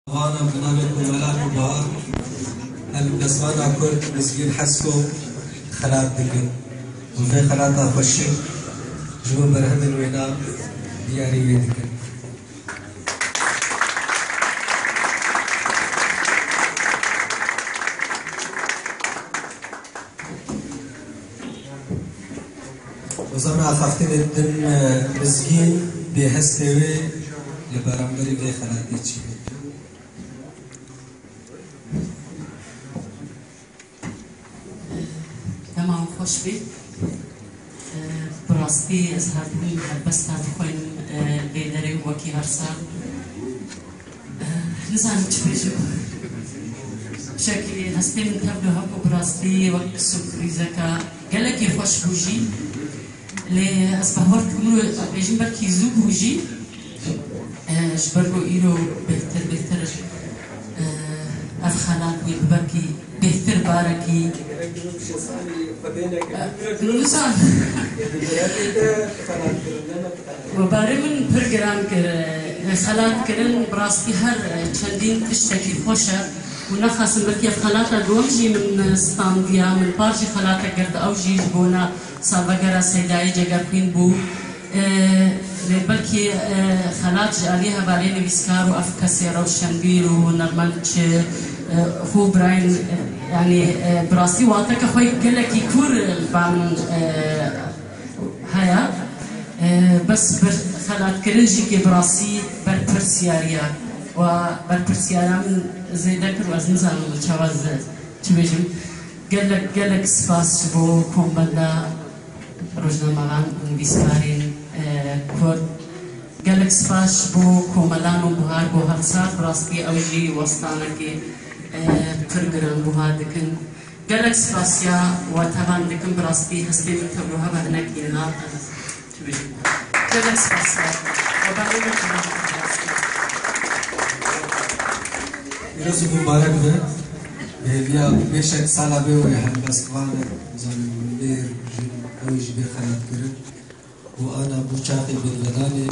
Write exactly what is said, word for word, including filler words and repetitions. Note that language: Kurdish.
Vana bi navê Komela Nûbahar, helbestwana Kurd Mizgîn Hesko xelat dikin û vê xelata xweşik ji bo berhemên wêna diyarî wê dikin. O zaman axaftinê din, e, Mizgîn bê hestê wê li beramberî vê xelatê çi bê? Dema xweş bê. Bi rastî ez her tim helbesta dixwînim, e, vê derê û wekî her sal, e, nizanim çi bêjim. Şekî hestê min tevlo hebû, bi rastî wek surprîzeka gelekî xweş bû jî. Lê ez bawer dikim, bêjim belkî zû bû jî. E, ji ber ku îro bêhtir, bêhtir, e, ev xelat wê bi belkî bêhtir barekî. E, nizan. Webarê min pir giran kir. E, xelatkirin bi rastî her, e, çendîn tiştekî xweş e. Û nexasim belkî ev xelata duwem jî min, e, standiya, min par jî xelatek girt, ew jî ji bona salvegera Seydayê Cegerxwîn bû. E, lê belkî, e, xelat ji aliyê hevalê nivîskar û ev kesê rewşenbîr û hunermend çi, e, xwe birayên, e, yanî, e, bi rastî wateke xwe gelekî kûr li ba min, e, heye. E, bes ber xelatkirin jî kê bi rastî berpirsiyariya we, berpirsiyara min zêde kir û ez nizanim çawa ez çi bêjim. Gelek, gelek spas ji bo kombenda rojnamevan û nivîskarên, e, Kurd. Gelek spas ji bo Komela Nûbahar bo her sal. Bi rastî ew jî westanekê, e, pir giran buha dikin. Gelek spasiya we tevan dikim. Bi rastî hestê min tevlo hebe hinekî niha ez çi bêjim. Gelek spasiya. Webarê min Îroz û mubarek be. Hêviya bêşek sala bê wê helbestvan e, zanîn mêr, jin, ew jî bê xelatkirin. Û ana bû çaxê bêvedanê.